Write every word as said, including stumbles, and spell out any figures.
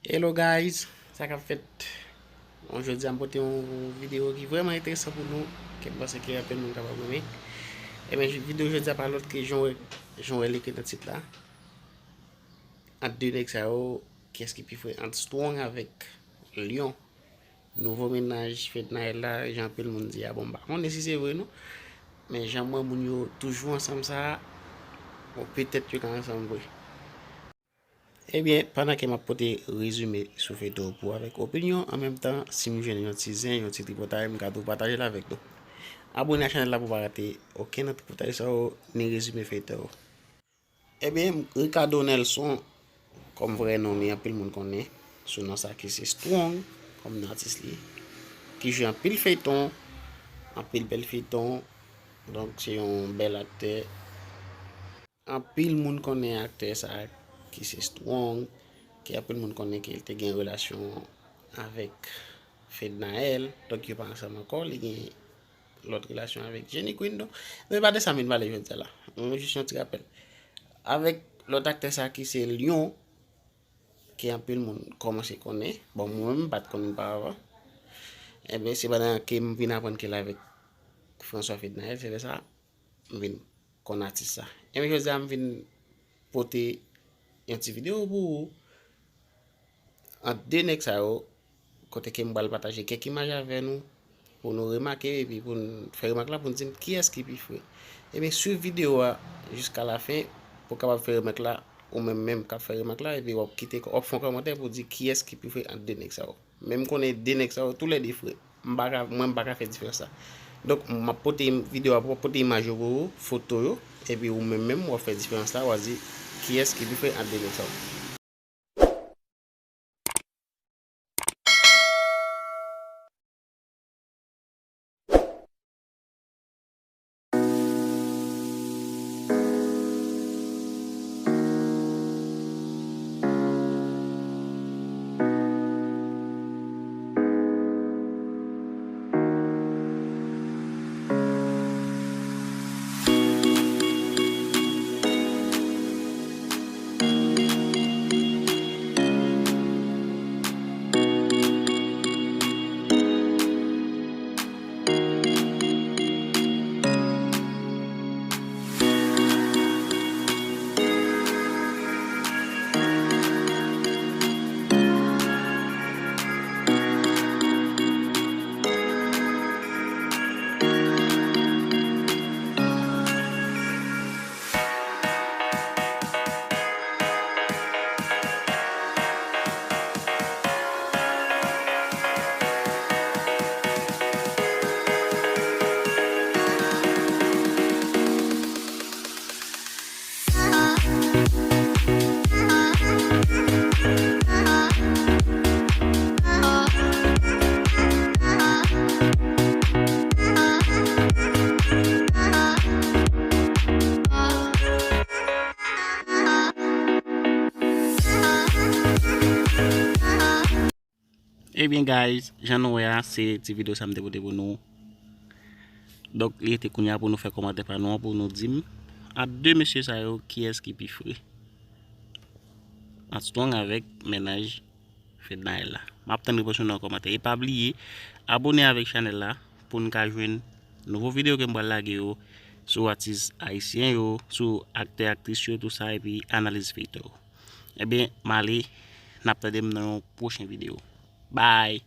Hello guys, sa k ap fèt? Bon, jodi a m pote yon videyo ki vrèman enteresan pou nou, ke m panse ke anpil moun kapab renmen. Ebyen, videyo jodi a pa lòt ke jan w wè, jan w wè l ekri nan tit la. Ant de nèg sa yo, kiyès ki pi fre ant Strong avèk Lion? Nouvo mennaj Fednaelle la, jan anpil moun di a, bon, m pa konnen si se vre non. Men jan m wè moun yo toujou ansanm sa a, bon, petèt yo ka ansanm vre. Ebyen, pandan ke m ap pote rezime sou feyton pou avèk opinyon, an menm tan, si m jwenn yon ti zen, yon ti tripotay, m ka tou pataje l avèk nou. Abone a chanèl la pou w pa rate okenn nan tripotay sa yo, ni rezime feyton yo. Ebyen, Ricardo Nelson, kòm vrè non li, anpil moun konnen sou non sa ki se Strong, kòm non atis li, ki jwe anpil feyton, anpil bèl feyton, donk se yon bèl aktè. Anpil moun konnen aktè sa ki se Strong, ke anpil moun konnen ke l te gen relasyon avèk Fednaelle, donk yo pa ansanm ankò, li gen lòt relasyon avèk Jenny Queen, donk, men pa de sa m vin pale jodi a la. Mwen jis yon ti rapèl. Avèk lòt aktè sa ki se Lion, ke anpil moun kòmanse konnen, bon, mwen menm m pa t konnen l paravan. Ebyen, se pandan ke m vin aprann ke l avèk François Fednaelle, se lè sa m vin konn atis sa. Ebyen, jodi a m vin pote yon ti videyo pou ou. Ant de nèg sa yo, kote ke m pral pataje kèk imaj avè nou, pou nou remake, epi pou n fè remak la, pou n di m kiyès ki pi fre. Ebyen, swiv videyo a jiska lafen, pou w kapab fè remak la, ou menm menm k ap fè remak la, epi w ap kite, w ap fè yon kòmantè pou w di kiyès ki pi fre ant de nèg sa yo. Men m konnen de nèg sa yo, toulède fre. M pa ka, mwen, m pa ka fè diferans la. Donk, m ap pote videyo a, m ap pote imaj yo pou ou, foto yo, epi ou menm menm, w ap fè diferans la, w ap di kiyès ki pi fre ant de nèg sa yo. Ebyen, guys, jan nou wè a, se ti videyo sa m te pote pou nou. Donk, li rete kounye a pou nou fè kòmantè pa nou an, pou nou di m, ant de mesye sa yo, kiyès ki pi fre? Ant Strong avèk mennaj Fednaelle la. M ap tann repons nou nan kòmantè. E pa bliye, abone avèk chanèl la pou n ka jwenn nouvo videyo ke m pral lage yo sou atis ayisyen yo, sou aktè, aktris yo, tou sa, epi analiz feyton yo. Ebyen, m ale, n ap tande m nan yon pwochen videyo. Bye!